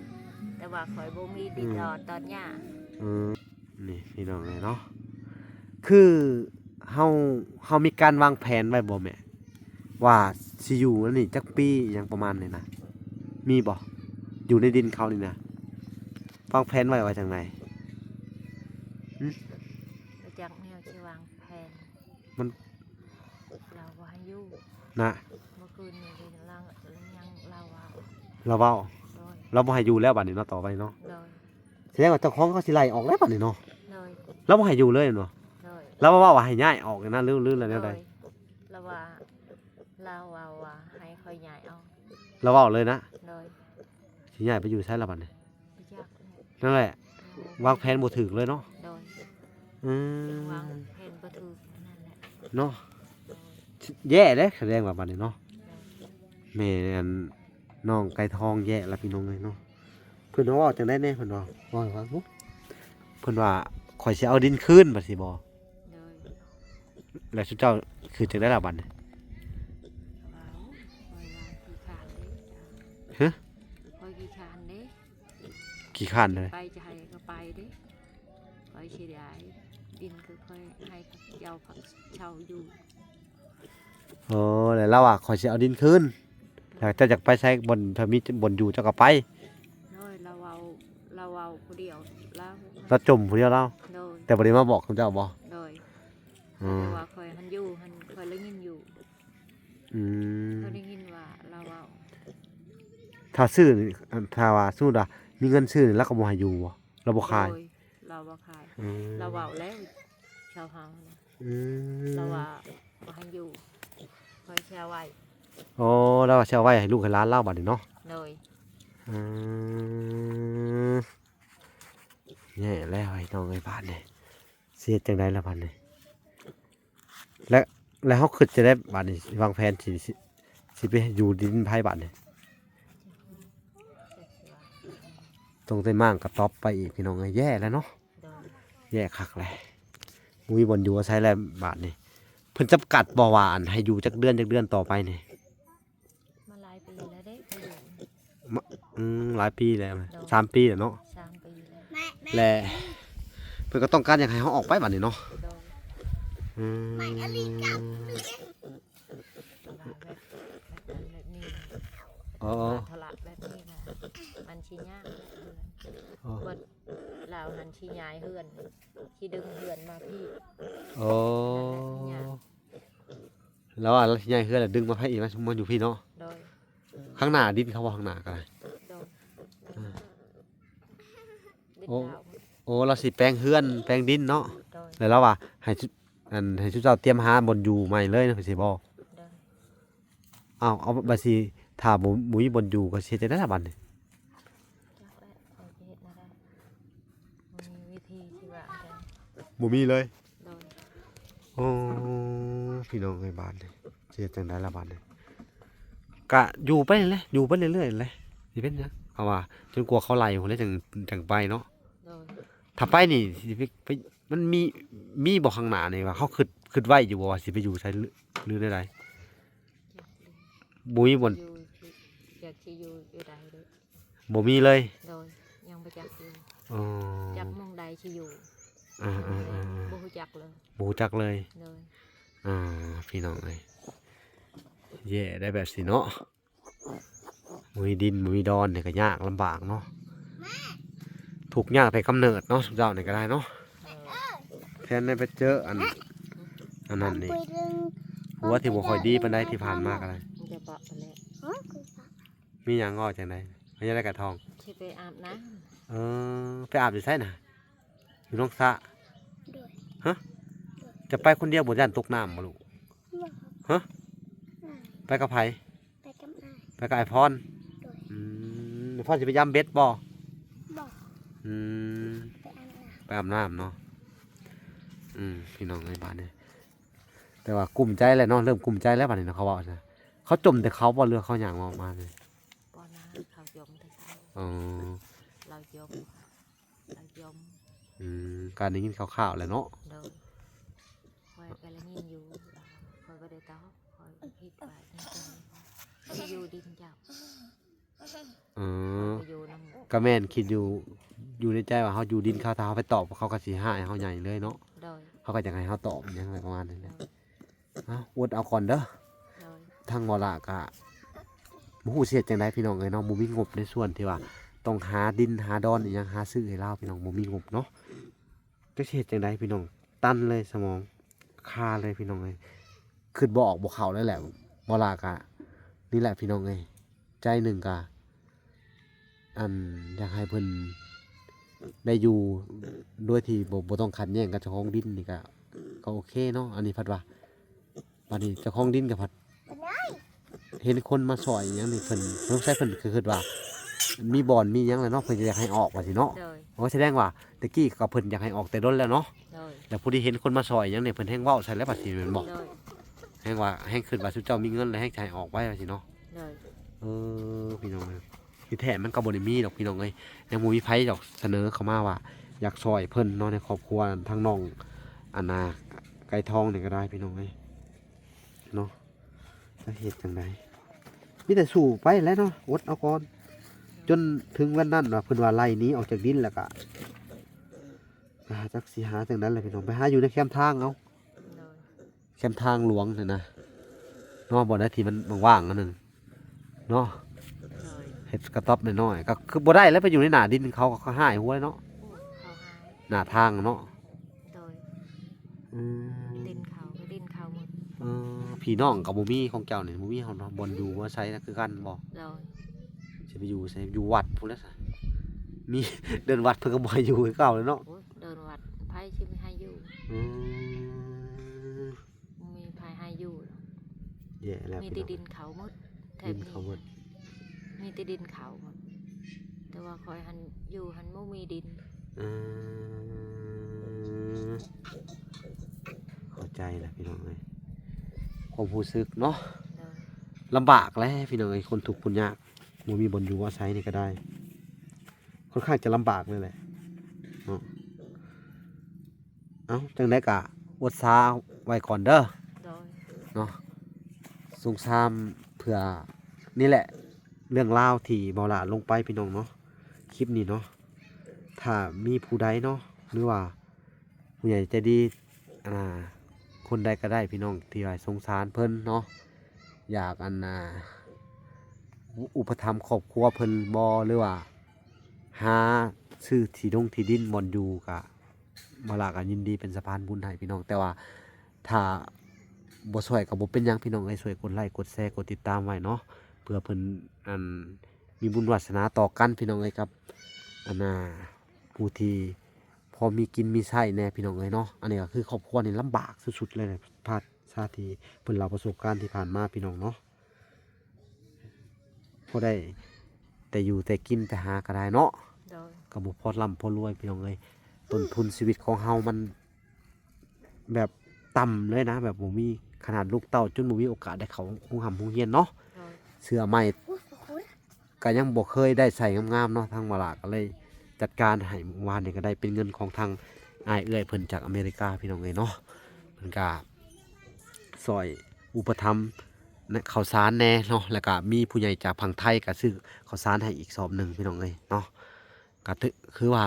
ແຕ່ວ່າຂ້ອຍບໍ່ມີດິນ ອືມ ດອນຕອນຫຍ້າ. ອືມ ນີ້ພີ່ນ້ອງເອີຍເນາະ ຄືເຮົາ ເຮົາມີການວາງແຜນໄວ້ບໍ່ແມ່ ວ່າຊິຢູ່ອັນນີ້ຈັກປີ ອີ່ຫຍັງປະມານນີ້ນະ ມີບໍ່? ຢູ່ໃນດິນເຂົານີ້ນະ ວາງແຜນໄວ້ວ່າຈັ່ງໃດ? ຫຶ? ບໍ່ຈັກແນວຊິວາງແຜນ ມັນ ລາວບໍ່ໃຫ້ຢູ່ນະ ເມື່ອຄືນນີ້ກໍຍັງ ລາວ ຍັງລາວເວົ້າ ລາວເວົ້າ ໂດຍ ລາວບໍ່ໃຫ້ຢູ່ແລ້ວບາດນີ້ເນາະ ຕໍ່ໄປເນາະ ໂດຍ. ສະແດງວ່າເຈົ້າຂອງເຂົາຊິໄລ່ອອກແລ້ວບາດນີ້ເນາະ ໂດຍ ລາວບໍ່ໃຫ້ຢູ່ເລີຍແມ່ນບໍ່? ໂດຍ ລາວມາເວົ້າວ່າໃຫ້ຍ້າຍອອກນະ ຫຼື ຫຼືແນວໃດ? ໂດຍ ລາວວ່າ ລາວເວົ້າວ່າໃຫ້ຂ້ອຍຍ້າຍອອກ ລາວເວົ້າເລີຍນະ ໂດຍ ຊິຍ້າຍໄປຢູ່ໃສລະບາດນີ້? ບໍ່ຈັກແຫຼະ ນັ້ນແຫຼະ ຍັງບໍ່ ວາງແຜນບໍ່ຖືກເລີຍເນາະ ໂດຍ ອືມ ວາງແຜນບໍ່ຖືກນັ້ນແຫຼະເນາະ ໂດຍ ແຍ່ເດ້ ສະແດງວ່າບາດນີ້ເນາະ ໂດຍ ແມ່ອັນ ນ້ອງໄກ່ທອງແຍ່ລະພີ່ນ້ອງເອີຍເນາະ ເພິ່ນວ່າເວົ້າຈັ່ງໃດແດ່ ເພິ່ນວ່າ ເວົ້າໃຫ້ຟັງດູ ເພິ່ນວ່າ ຂ້ອຍຊິເອົາດິນຄືນ ວ່າຊີ້ບໍ່? ໂດຍ ແລ້ວຊຸມເຈົ້າຄືຈັ່ງໃດລະບາດນີ້? ເວົ້າ ຂ້ອຍວ່າຂີ້ຄ້ານເດ້ ຮະ? ຂ້ອຍຂີ້ຄ້ານເດ້ ຂີ້ຄ້ານເລີຍ ໄປຈະໃຫ້ກໍໄປເດ້ ຂ້ອຍເສຍດາຍ ດິນຄືຂ້ອຍໃຫ້ເຈົ້າພັກເຊົ່າຢູ່. ໂອ້ ແລ້ວລາວວ່າ ຂ້ອຍຊິເອົາດິນຄືນ ແລ້ວເຈົ້າຢາກໄປໃສ ບ່ອນ ຖ້າມີບ່ອນຢູ່ເຈົ້າກໍໄປ ໂດຍ ລາວເວົ້າ ລາວເວົ້າຜູ້ດຽວ ລາວ ລາວຈົ່ມຜູ້ດຽວລາວ ໂດຍ ແຕ່ບໍ່ໄດ້ມາບອກນຳເຈົ້າບໍ່? ໂດຍ ອືມ ແຕ່ວ່າຂ້ອຍຫັ້ນຢູ່ຫັ້ນ ຂ້ອຍໄດ້ຍິນຢູ່ ອືມ ຂ້ອຍໄດ້ຍິນວ່າລາວເວົ້າ ຖ້າຊື້ນີ້ ຖ້າວ່າສົມມຸດວ່າມີເງິນຊື້ນີ້ ລາວກໍບໍ່ໃຫ້ຢູ່ບໍ່? ລາວບໍ່ຂາຍ ໂດຍ ລາວບໍ່ຂາຍ ອືມ ລາວເວົ້າແລ້ວ ຊາວເຮົານະ ອືມ ລາວວ່າບໍ່ໃຫ້ຢູ່ ຂ້ອຍເຊຍໄວ້ ອໍ ລາວວ່າເຊຍໄວ້ໃຫ້ລູກໃຫ້ຫຼານລາວບາດນີ້ເນາະ ໂດຍ ອືມ ແຍ່ແລ້ວໄອ້ນ້ອງເອີຍ ບາດນີ້ຊິເຮັດຈັ່ງໃດລະບາດນີ້ ແລະ ແລະເຮົາຄິດຈັ່ງໃດບາດນີ້ ຊິວາງແຜນຊິ ຊິ ຊິໄປຢູ່ດິນໃຜບາດນີ້ ຕ້ອງໄດ້ມ້າງກະຕ໊ອບໄປອີກ ພີ່ນ້ອງເອີຍ ແຍ່ແລ້ວເນາະ ໂດຍ ແຍ່ຄັກແລ້ວ ບໍ່ມີບ່ອນຢູ່ອາໄສແລ້ວບາດນີ້ ເພິ່ນຈຳກັດບໍ່ວ່າ ອັນ ໃຫ້ຢູ່ຈັກເດືອນ ຈັກເດືອນຕໍ່ໄປນີ້? ມາຫຼາຍປີແລ້ວເດ້ ມາ ອືມ ຫຼາຍປີແລ້ວ ໂດຍ ສາມປີແລ້ວເນາະ ສາມປີແລ້ວ ແລະ ເພິ່ນກໍຕ້ອງການຢາກໃຫ້ເຮົາອອກໄປບາດນີ້ເນາະ ໂດຍ ອືມ ແບບ ແບບນີ້ອໍ ທຸລະແບບນີ້ນະ ມັນຊິຍາກ ອໍ ເພິ່ນ ລາວຫັ້ນຊິຍ້າຍເຮືອນ ຊິດຶງເຮືອນມາພີ້. ໂອ້ ນັ້ນແຫຼະ ລາວວ່າລາວຊິຍ້າຍເຮືອນແລ້ວດຶງມາໃຜອີກ ມາ ມາຢູ່ພີ້ເນາະ. ໂດຍ ຂ້າງໜ້າດິນເຂົາບໍ່ ຂ້າງໜ້າກໍໄດ້. ໂດຍ ອ່າ ດິນ ໂອ້ ລາວ ໂອ້ ລາວຊິແປງເຮືອນແປງດິນເນາະ. ໂດຍ ແລ້ວລາວວ່າໃຫ້ ອັນ ໃຫ້ຊຸມເຈົ້າຕຽມຫາບ່ອນຢູ່ໃໝ່ເລີຍນະ ເພິ່ນຊິບອກ. ໂດຍ ອ້າວ ເອົາ ບາດຊິຖ້າບໍ່ ບໍ່ມີບ່ອນຢູ່ກໍຊິເຮັດຈັ່ງໃດລະບາດນີ້? ຈັກແຫຼະ ເຂົາຊິເຮັດແນວໃດ ບໍ່ມີວິທີທີ່ວ່າອັນໃດ ບໍ່ມີເລີຍ. ໂດຍ ໂອ້ ພີ່ນ້ອງເອີຍ ບາດນີ້ຊິເຮັດຈັ່ງໃດລະບາດນີ້? ກະຢູ່ໄປແຫຼະ ຢູ່ໄປເລື້ອຍໆແຫຼະ ຊິເປັນຫຍັງ ເພາະວ່າຈົນກວ່າເຂົາໄລ່ພຸ້ນແຫຼະ ຈັ່ງ ຈັ່ງໄປເນາະ. ໂດຍ ຖ້າໄປນີ້ຊິໄປ ໄປ ມັນມີ ມີບໍ່ຂ້າງໜ້ານີ້ ວ່າເຮົາຄິດ ຄິດໄວ້ຢູ່ບໍ່ວ່າຊິໄປຢູ່ໃສ ຫຼື ຫຼືແນວໃດ? ບໍ່ມີບ່ອນ ຢູ່ທີ່ ຢາກຊິຢູ່ຢູ່ໃດເດ້ ບໍ່ມີເລີຍ. ໂດຍ ຍັງບໍ່ຈັກຢູ່. ອໍ ຈັກໝ່ອງໃດຊິຢູ່. ອ່າໆໆໆ ບໍ່ຮູ້ຈັກເລີຍ ບໍ່ຮູ້ຈັກເລີຍ. ໂດຍ ອ່າ ພີ່ນ້ອງເອີຍ ແຍ່ໄດ໋ແບບຊີ້ເນາະ. ບໍ່ມີດິນບໍ່ມີດອນນີ້ກໍຍາກລຳບາກເນາະ ທຸກຍາກແຕ່ກຳເນີດເນາະ ຊຸມເຈົ້ານີ້ກໍໄດ້ເນາະ. ເອີ ແທນໄດ້ໄປເຈີອັນ ອັນນັ້ນນີ້ ຜົວທີ່ບໍ່ຄ່ອຍດີປານໃດທີ່ຜ່ານມາກໍໄດ້. ມີຫຍັງເວົ້າຈັ່ງໃດ? ເຮັດຈັ່ງໃດກະທອງ? ຊິໄປອາບນ້ຳ. ເອີ ໄປອາບຢູ່ໃສນະ? ຢູ່ໜອງສະ. ໂດຍ ຮະ? ໂດຍ ຈະໄປຄົນດຽວບໍ່ ຢ້ານຕົກນ້ຳບໍ່ລູກ? ບໍ່. ຮະ? ອືມ ໄປກັບໃຜ? ໄປກັບອ້າຍ ໄປກັບອ້າຍພອນ. ໂດຍ ອືມ ອ້າຍພອນຊິໄປຢາມເບັດບໍ່? ບໍ່. ອືມ ໄປອາບນ້ຳ ໄປອາບນ້ຳເນາະ. ອືມ ພີ່ນ້ອງເອີຍ ບາດນີ້ ແຕ່ວ່າກຸ້ມໃຈແລ້ວເນາະ ເລີ່ມກຸ້ມໃຈແລ້ວບາດນີ້ເນາະ ເຂົາເວົ້ານະ. ເຂົາຈົ່ມແຕ່ເຂົາບໍ່ ຫຼືວ່າເຂົາຍ່າງອອກມານີ້? ບໍ່ນະ ເຂົາຈົ່ມແຕ່ເຂົາ. ອໍ ລາວຈົ່ມ ລາວຈົ່ມ. ອືມ ກະໄດ້ຍິນຂ່າວໆແຫຼະເນາະ. ໂດຍ ຂ້ອຍກໍໄດ້ຍິນຢູ່ ຂ້ອຍບໍ່ໄດ້ຕອບ ຂ້ອຍຄິດວ່າຈັ່ງໃດ ຊິຢູ່ດິນເຈົ້າ. ເອີ ຂ້ອຍກໍຢູ່ນຳ ກໍແມ່ນ ຄິດຢູ່ ຢູ່ໃນໃຈວ່າເຮົາຢູ່ດິນເຂົາ ຖ້າເຮົາໄປຕອບເຂົາກໍຊິຮ້າຍເຮົາໃຫຍ່ເລີຍເນາະ. ໂດຍ ເຂົາກໍຢາກໃຫ້ເຮົາຕອບຫຍັງປະມານນັ້ນແຫຼະ. ໂດຍ ເອົາ ອົດເອົາກ່ອນເດີ. ໂດຍ ທາງໝໍຫຼ້າກະບໍ່ຮູ້ຊິເຮັດຈັ່ງໃດພີ່ນ້ອງເອີຍເນາະ ບໍ່ມີງົບໃນສ່ວນທີ່ວ່າຕ້ອງຫາດິນຫາດອນອີ່ຫຍັງ ຫາຊື້ໃຫ້ລາວພີ່ນ້ອງ ບໍ່ມີງົບເນາະ. ຈັກຊິເຮັດຈັ່ງໃດພີ່ນ້ອງ ຕັນເລີຍ ສະໝອງຄາເລີຍພີ່ນ້ອງເອີຍ ຄິດບໍ່ອອກບໍ່ເຂົ້າເລີຍແຫຼະ. ໝໍຫຼ້າກະນີ້ແຫຼະພີ່ນ້ອງເອີຍ ໃຈໜຶ່ງກະ ອັນ ຢາກໃຫ້ເພິ່ນໄດ້ຢູ່ໂດຍທີ່ບໍ່ ບໍ່ຕ້ອງຂັດແຍ່ງກັບເຈົ້າຂອງດິນນີ້ກະ ກໍໂອເຄເນາະ. ອັນນີ້ພັດວ່າ ບາດນີ້ເຈົ້າຂອງດິນກໍພັດເຫັນຄົນມາຊ່ອຍອີ່ຫຍັງນີ້ ເພິ່ນ ສົງໄສເພິ່ນຄືຄິດວ່າມີບ່ອນມີຫຍັງແຫຼະເນາະ ເພິ່ນກໍຢາກໃຫ້ອອກວ່າຊີ້ເນາະ. ໂດຍ ໂອ້ ສະແດງວ່າແຕ່ກີ້ກໍເພິ່ນຢາກໃຫ້ອອກແຕ່ດົນແລ້ວເນາະ. ໂດຍ ແລ້ວຜູ້ທີ່ເຫັນຄົນມາຊ່ອຍອີ່ຫຍັງນີ້ ເພິ່ນແຮ່ງເວົ້າໃສ່ແລ້ວ ບາດນີ້ແມ່ນບໍ່? ໂດຍ ແຮ່ງວ່າ ແຮ່ງຄິດວ່າຊຸມເຈົ້າມີເງີນແລ້ວ ແຮ່ງຈະໃຫ້ອອກໄວວ່າຊີ້ເນາະ. ໂດຍ ເອີ ພີ່ນ້ອງເອີຍ ທີ່ແທ້ມັນກໍບໍ່ໄດ້ມີດອກພີ່ນ້ອງເອີຍ ຍັງບໍ່ມີໃຜດອກສະເໜີເຂົ້າມາວ່າຢາກຊ່ອຍເພິ່ນເນາະ ໃນຄອບຄົວທາງນ້ອງ ອັນນ່າ ໄກ່ທອງນີ້ກໍໄດ້ພີ່ນ້ອງເອີຍເນາະ. ຈະເຮັດຈັ່ງໃດ ມີແຕ່ສູ້ໄປແຫຼະເນາະ ອົດເອົາກ່ອນ ຈົນເຖິງວັນນັ້ນວ່າເພິ່ນວ່າໄລ່ໜີອອກຈາກດິນ ແລ້ວກະ ກະຈັກຊິຫາຈັ່ງໃດແຫຼະພີ່ນ້ອງ ໄປຫາຢູ່ໃນແຄມທາງເອົາ. ໂດຍ ແຄມທາງຫຼວງຫັ້ນນະເນາະ ບ່ອນໃດທີ່ມັນວ່າງໆອັນໜຶ່ງເນາະ. ໂດຍ ເຮັດກະຕ໊ອບນ້ອຍໆ ກໍຄືບໍ່ໄດ້ແລ້ວ ໄປຢູ່ໃນໜ້າດິນເຂົາ ເຂົາກໍຮ້າຍຫົວເນາະ. ໂອ້ ເຂົາຮ້າຍ ໜ້າທາງເນາະ. ໂດຍ ອືມ ດິນເຂົາກໍດິນເຂົາໝົດ. ເອີ ພີ່ນ້ອງກໍບໍ່ມີ ຂອງເຈົ້ານີ້ບໍ່ມີ ເຮົາເນາະ ບ່ອນຢູ່ບ່ອນອາໄສນະ ຄືກັນບໍ່? ໂດຍ ຊິໄປຢູ່ໃສ? ຢູ່ວັດພຸ້ນແຫຼະຊະ ມີເດີ່ນວັດເພິ່ນກໍບໍ່ໃຫ້ຢູ່ຄືເກົ່າແລ້ວເນາະ. ໂອ້ຍ ເດີ່ນວັດໃຜຊິໃຫ້ຢູ່? ອືມ ບໍ່ມີໃຜໃຫ້ຢູ່ດອກ. ແຍ່ແລ້ວ ມີແຕ່ດິນເຂົາໝົດ ແຖບນີ້ ດິນເຂົາໝົດ ມີແຕ່ດິນເຂົາໝົດ ແຕ່ວ່າຂ້ອຍຫັ້ນ ຢູ່ຫັ້ນບໍ່ມີດິນ. ອືມ ເຂົ້າໃຈລະພີ່ນ້ອງເອີຍ ຄວາມຮູ້ສຶກເນາະ. ໂດຍ ລຳບາກແຫຼະພີ່ນ້ອງເອີຍ ຄົນທຸກຄົນຍາກ ບໍ່ມີບ່ອນຢູ່ອາໄສນີ້ກໍໄດ້ ຄ່ອນຂ້າງຈະລຳບາກເລີຍແຫຼະເນາະ. ເອົ້າ ຈັ່ງໃດກະອົດຊາໄວ້ກ່ອນເດີ. ໂດຍ ເນາະ ສົງສານເພື່ອ ນີ້ແຫຼະ ເລື່ອງລາວທີ່ເບົາຫຼ້າລົງໄປພີ່ນ້ອງເນາະ ຄລິບນີ້ເນາະ. ຖ້າມີຜູ້ໃດເນາະ ຫຼືວ່າຜູ້ໃຫຍ່ໃຈດີ ອັນນ່າ ຄົນໃດກໍໄດ້ພີ່ນ້ອງ ທີ່ວ່າສົງສານເພິ່ນເນາະ ຢາກ ອັນນ່າ ອຸປະຖຳຄອບຄົວເພິ່ນບໍ່ ຫຼືວ່າ ຫາຊື້ທີ່ດົງທີ່ດິນບ່ອນຢູ່ ກະ ບ່າວຫຼ້າກໍຍິນດີເປັນສະພານບຸນໃຫ້ພີ່ນ້ອງ. ແຕ່ວ່າຖ້າບໍ່ຊ່ວຍກໍບໍ່ເປັນຫຍັງພີ່ນ້ອງເອີຍ, ຊ່ວຍກົດໄລ ກົດແຊ ກົດຕິດຕາມໄວ້ເນາະ ເພື່ອເພິ່ນ ອັນ ມີບຸນວາສະໜາຕໍ່ກັນພີ່ນ້ອງເອີຍ ກັບ ອັນນ່າ ຜູ້ທີ່ພໍມີກິນມີໃຊ້ແດ່ພີ່ນ້ອງເອີຍເນາະ. ອັນນີ້ກໍຄືຄອບຄົວນີ້ລຳບາກສຸດໆເລີຍ ພາສາທີ່ເພິ່ນເລົ່າປະສົບການທີ່ຜ່ານມາພີ່ນ້ອງເນາະ. ພໍໄດ້ແຕ່ຢູ່ແຕ່ກິນ ໄປຫາກໍໄດ້ເນາະ. ໂດຍ ກໍບໍ່ພໍລ່ຳພໍລວຍພີ່ນ້ອງເອີຍ. ຕົ້ນທຶນຊີວິດຂອງເຮົາມັນແບບຕ່ຳເລີຍນະ, ແບບບໍ່ມີ, ຂະໜາດລູກເຕົ້າຈົນບໍ່ມີໂອກາດໄດ້ເຂົ້າໂຮງຮ່ຳໂຮງຮຽນເນາະ. ໂດຍ ເສື້ອໃໝ່ກໍຍັງບໍ່ເຄີຍໄດ້ໃສ່ງາມໆເນາະ. ທາງວາລາກໍເລີຍຈັດການໃຫ້, ມື້ວານນີ້ກໍໄດ້ເປັນເງິນຂອງທາງອ້າຍເອື້ອຍເພິ່ນຈາກອາເມລິກາພີ່ນ້ອງເອີຍເນາະ. ເພິ່ນກໍຊ່ອຍອຸປະຖຳ ເຂົ້າສານແດ່ເນາະ, ແລ້ວກະມີຜູ້ໃຫຍ່ຈາກຝັ່ງໄທກະຊື້ເຂົ້າສານໃຫ້ອີກສອບໜຶ່ງພີ່ນ້ອງເອີຍເນາະ. ກະຖື ຄືວ່າ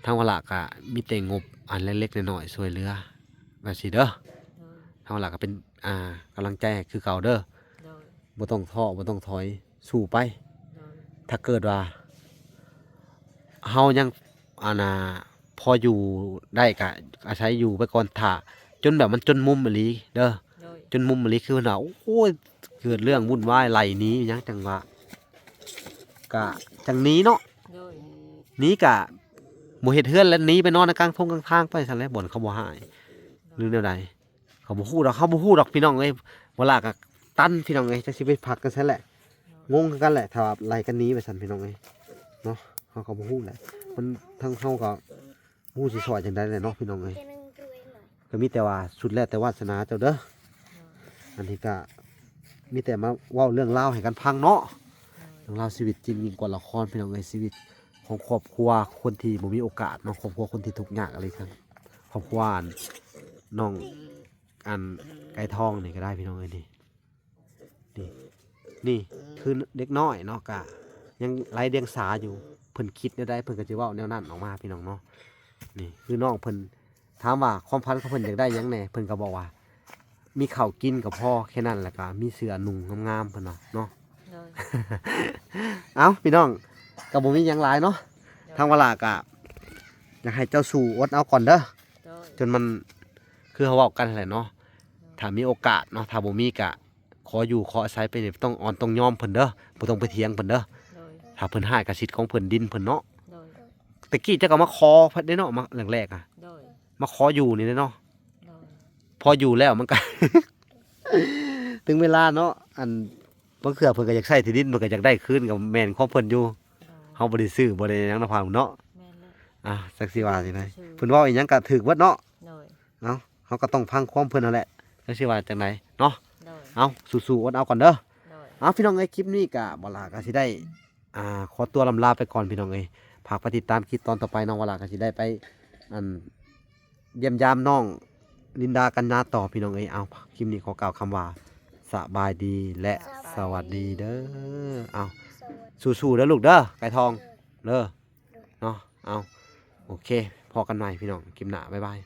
ທາງວາລະກະມີແຕ່ງົບອັນເລັກໆນ້ອຍໆຊ່ວຍເຫຼືອແບບຊີ້ເດີ. ໂດຍ ທາງວາລະກະເປັນ ອ່າ ກຳລັງໃຈໃຫ້ຄືເກົ່າເດີ. ໂດຍ ບໍ່ຕ້ອງທໍ້ ບໍ່ຕ້ອງຖອຍ ສູ້ໄປ. ໂດຍ ຖ້າເກີດວ່າເຮົາຍັງ ອັນນ່າ ພໍຢູ່ໄດ້ກະອາໄສຢູ່ໄປກ່ອນ ຖ້າຈົນແບບມັນຈົນມຸມອີ່ຫຼີເດີ. ໂດຍ ຈົນມຸມອີ່ຫຼີ ຄືວ່າ ໂອ້ຍ ເກີດເລື່ອງວຸ່ນວາຍ ໄລ່ໜີຫຍັງ ຈັ່ງວ່າ ກະຈັ່ງໜີເນາະ. ໂດຍ ໜີກະບໍ່ເຮັດເຮືອນ ແລ້ວໜີໄປນອນໃນກາງທົ່ງກາງທາງໄປຊັ້ນແຫຼະ ບ່ອນເຂົາບໍ່ໃຫ້ ຫຼືແນວໃດ. ເຂົາບໍ່ຮູ້ດອກ ເຮົາບໍ່ຮູ້ດອກພີ່ນ້ອງເອີຍ. ເວລາກໍຕັນພີ່ນ້ອງເອີຍ ຈັກຊິໄປພັກກັນໃສແຫຼະ. ໂດຍ ງົງຄືກັນແຫຼະ ຖ້າວ່າໄລ່ກັນໜີໄປຊັ້ນພີ່ນ້ອງເອີຍເນາະ. ເຮົາກໍບໍ່ຮູ້ແຫຼະ ມັນ ທາງເຮົາກໍບໍ່ຮູ້ຊິຊ່ອຍຈັ່ງໃດແຫຼະເນາະພີ່ນ້ອງເອີຍ. ກໍມີແຕ່ວ່າສຸດແລ້ວແຕ່ວາສະໜາເຈົ້າເດີ. ໂດຍ ອັນນີ້ກໍມີແຕ່ມາເວົ້າເລື່ອງລາວໃຫ້ກັນຟັງເນາະ. ໂດຍ ເລື່ອງລາວຊີວິດຈິງຍິ່ງກວ່າລະຄອນພີ່ນ້ອງເອີຍ. ຊີວິດຂອງຄອບຄົວຄົນທີ່ບໍ່ມີໂອກາດເນາະ, ຄອບຄົວຄົນທີ່ທຸກຍາກອີ່ຫຼີ ຄອບຄົວອັນ ນ້ອງ ອັນ ໄກ່ທອງນີ້ກໍໄດ້ພີ່ນ້ອງເອີຍ. ນີ້ ນີ້ ນີ້ຄືເດັກນ້ອຍເນາະ ກະຍັງໄຮ້ດຽງສາຢູ່. ເພິ່ນຄິດແນວໃດ ເພິ່ນກໍຈະເວົ້າແນວນັ້ນອອກມາພີ່ນ້ອງເນາະ. ນີ້ຄືນ້ອງເພິ່ນ ຖາມວ່າຄວາມຝັນຂອງເພິ່ນຢາກໄດ້ຫຍັງແດ່ ເພິ່ນກໍບອກວ່າ ມີເຂົ້າກິນກໍພໍແຄ່ນັ້ນ ແລ້ວກໍມີເສື້ອນຸ່ງງາມໆ ເພິ່ນວ່າເນາະ. ໂດຍ ເອົ້າ ພີ່ນ້ອງ ກໍບໍ່ມີຫຍັງຫຼາຍເນາະ. ໂດຍ ທາງວາລະກະຢາກໃຫ້ເຈົ້າສູ້ອົດເອົາກ່ອນເດີ. ໂດຍ ຈົນມັນ ຄືເຮົາເວົ້າກັນຫັ້ນແຫຼະເນາະ. ໂດຍ ຖ້າມີໂອກາດເນາະ ຖ້າບໍ່ມີກະ ຂໍຢູ່ຂໍອາໄສໄປນີ້ ຕ້ອງອ່ອນຕ້ອງຍອມເພິ່ນເດີ, ບໍ່ຕ້ອງໄປຖຽງເພິ່ນເດີ. ໂດຍ ຖ້າເພິ່ນໃຫ້ກໍສິດຂອງເພິ່ນ ດິນເພິ່ນເນາະ. ໂດຍ ແຕ່ກີ້ເຈົ້າກໍມາຂໍເພິ່ນເດ້ເນາະ ມາແລກໆ ອະ. ໂດຍ ມາຂໍຢູ່ນີ້ເດ້ເນາະ. ໂດຍ ພໍຢູ່ແລ້ວມັນກໍ ເຖິງເວລາເນາະ ອັນ ບາງເທື່ອເພິ່ນກໍຢາກໃຊ້ທີ່ດິນ ເພິ່ນກໍຢາກໄດ້ຄືນ ກໍແມ່ນຂອງເພິ່ນຢູ່. ໂດຍ ເຮົາບໍ່ໄດ້ຊື້ບໍ່ໄດ້ຫຍັງນະພາເນາະ. ແມ່ນແລ້ວ ອ່າ ຈັກຊິວ່າຈັ່ງໃດ ເພິ່ນເວົ້າອີ່ຫຍັງກໍຖືກເບິດເນາະ. ໂດຍ ເອົ້າ ເຮົາກໍຕ້ອງຟັງຄວາມເພິ່ນຫັ້ນແຫຼະ ຈັກຊິວ່າຈັ່ງໃດເນາະ. ໂດຍ ເອົ້າ ສູ້ໆ ອົດເອົາກ່ອນເດີ. ໂດຍ ເອົ້າ ພີ່ນ້ອງເອີຍ ຄລິບນີ້ກະ ບ່າວຫຼ້າກະຊິໄດ້ ອ່າ ຂໍຕົວລ່ຳລາໄປກ່ອນພີ່ນ້ອງເອີຍ. ຝາກໄປຕິດຕາມຄລິບຕອນຕໍ່ໄປ ນ້ອງບ່າວຫຼ້າກະຊິໄດ້ໄປ ອັນ ຢ້ຽມຢາມນ້ອງລິນດາກັນຍາຕໍ່ພີ່ນ້ອງເອີຍ. ເອົ້າ ຄລິບນີ້ຂໍກ່າວຄຳວ່າ ສະບາຍດີ ແລະ ສະຫວັດດີເດີ. ເອົ້າ ສູ້ໆ ເດີລູກເດີ ໄກ່ທອງເດີ ເນາະ. ເອົ້າ ໂອເຄ ພໍ້ກັນໃໝ່ພີ່ນ້ອງ ຄລິບໜ້າ ບາຍບາຍ.